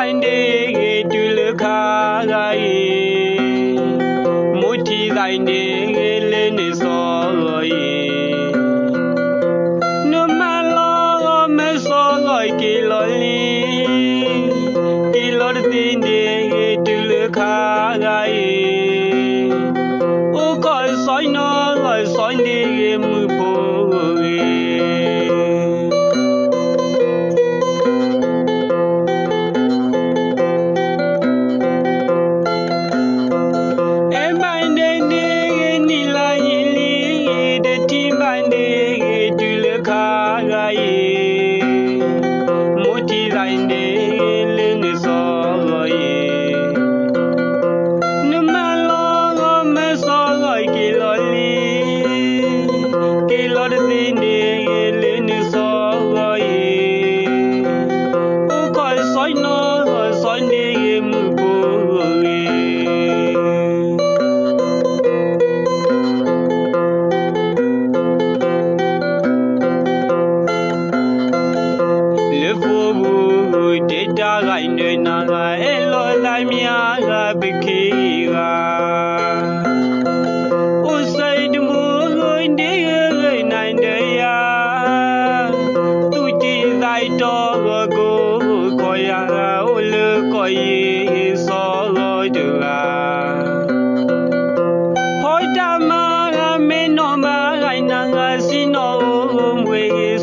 နမၤလီၤဂီၤမုၢ်သးအံၤန့ၣ်ဂ့ၤ တုၤလၢခါဂၤအံၤ, မိၢ်ထံသးအံၤန့ၣ်ဂ့ၤ လၢန့ၣ်စီၤဂီၤအံၤ, နမၤလီၤဂီၤမုၢ်စီၤဂီၤအံၤက့ၤလီၤလံ, က့ၤလီၤတသ့န့ၣ်ဂ့ၤ တုၤလၢခါဂၤအံၤ, အိၣ်ခိးစီၤနီၤဂီၤစီၤန့ၣ်ဂ့ၤ မုၣ်ဖိဂ့ၤ အဲၣ်ဘၣ်ဒဲန့ၣ်ဂ့ၤ နံၣ်လါယံာ်လံ, တထံၣ်ဘၣ်န့ၣ်ဂ့ၤ တုၤလၢခါဂၤအံၤ, မိၢ်ထံသးအံၤန့ၣ်ဂ့ၤ လၢန့ၣ်စီၤဂီၤအံၤ, နမၤလီၤဂီၤမုၢ်စီၤဂီၤအံၤက့ၤလီၤလံ, က့ၤလီၤတသ့န့ၣ်ဂ့ၤ လၢန့ၣ်စီၤဂီၤအံၤ, အိၣ်ခိးစီၤနီၤဂီၤစီၤန့ၣ်ဂ့ၤ မုၣ်ဖိဂ့ၤ လၢဖိပူၤတဲတၢ်ဂၤအံၤ နၤဂၤ အဲၣ်လီၤသးမ့ၢ်အဂၤ ပခံဂၤ, အိၣ်စဲတမူဂ့ၤ ဒ့ဂ့ၤဂ့ၤ နၤဒီးယၤ, သူၣ်တံၢ်သးအံၤတီဂီၤ ကိးဂီၤခီယၤ, အိၣ်လၢကီၢ်ယံၤစီၤဂီၤတဂၤ ဖီတၢ်မၤဂၤ မ့ၢ်နီၢ်ဘၣ်ဂၤ နၤဂၤ စံၣ်နီၤအိၣ်မူဂ့ၤ စီၤဂီၤ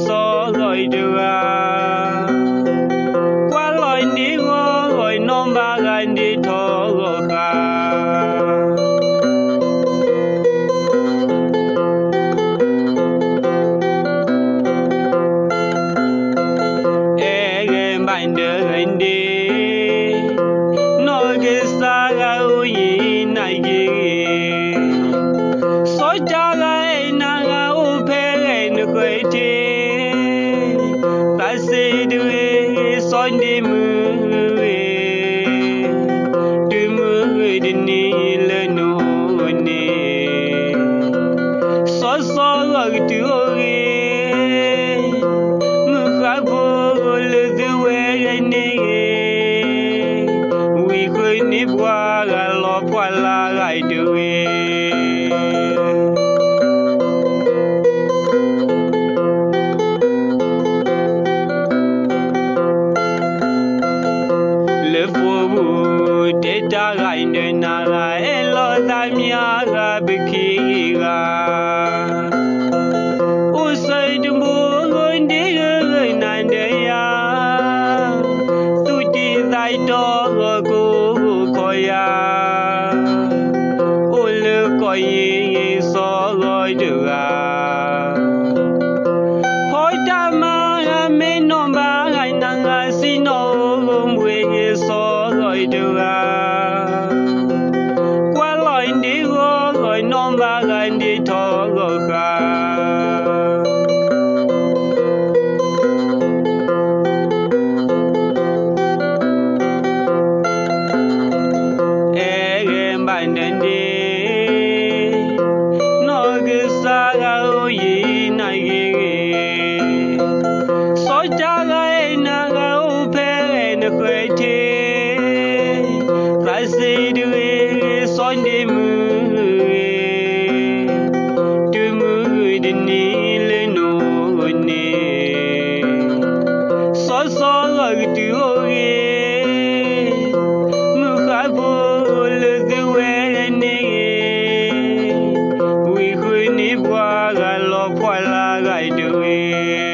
အံၤတဂၤ, ကွၢ်လီၤဒ့ဂီၤဂီၤ နီၢ်ဘၣ်ဂၤဒ့ထီဂီၤဃာ် အဲၣ်ဂ့ၤဘၣ်ဒဲဂ့ၤဒ့, နီၢ်ကစၢ်ဂၤအိၣ်ယံၤနာ်က့ၤဂ့ၤ, စီၤတၢ်ဂၤအဲၣ်နၤဂၤ အိၣ်ဖဲဂဲၤနဃဲၤထံး, သးစ့တဂ့ၤ စီၤဒ့မုၢ်ဂ့ၤ, တုၤမုၢ်ဂ့ၤတနံၤလၢနအိၣ်န့ၣ် စီၤစီၤဂီၤကတုၤအိၣ်ဂ့ၤ, မုၢ်ဃါဖိလၢသုဝဲဂဲၤန့ၣ်ဂ့ၤ, ဝံၤဃုန့ၢ်ပှၤဂၤလီၤ ပှၢ်လၢဂၤအံၤတဂ့ၤ လၢဖိပူၤတဲတၢ်ဂၤအံၤ နၤဂၤ အဲၣ်လီၤသးမ့ၢ်အဂၤ ပခံဂၤ အိၣ်စဲတမူဂ့ၤ ဒ့ဂ့ၤဂ့ၤ နၤဒီးယၤ, သူၣ်တံၢ်သးအံၤတီဂီၤ ကိးဂီၤခီယၤ, အိၣ်လၢကီၢ်ယံၤစီၤဂီၤတဂၤ ဖီတၢ်မၤဂၤ မ့ၢ်နီၢ်ဘၣ်ဂၤ နၤဂၤ စံၣ်နီၤအိၣ်ဂီၤမူဂ့ၤ စီၤဂီၤအံၤတဂၤ, ကွၢ်လီၤဒ့ဂီၤဂီၤ နီၢ်ဘၣ်ဂၤဒ့ထီဂီၤဃာ် အဲၣ်ဂ့ၤဘၣ်ဒဲဒ့, နီၢ်ကစၢ်ဂၤအိၣ်ယံၤနာ်က့ၤဂ့ၤ, စီၤတၢ်ဂၤအဲၣ်နၤဂၤ အိၣ်ဖဲဂဲၤနဃဲၤထံး, သးစ့တဂ့ၤဂ့ၤ စီၤဒ့မုၢ်ဂ့ၤ, တုၤမုၢ်ဂ့ၤတနံၤလၢနအိၣ်န့ၣ် စီၤစီၤဂီၤကတုၤအိၣ်ဂ့ၤ, မုၢ်ဃါဖိလၢသုဝဲဂဲၤန့ၣ်ဂ့ၤ, ဝံၤဃုန့ၢ်ပှၤဂၤလီၤ ပှၢ်လၢဂၤအံၤတဂ့ၤ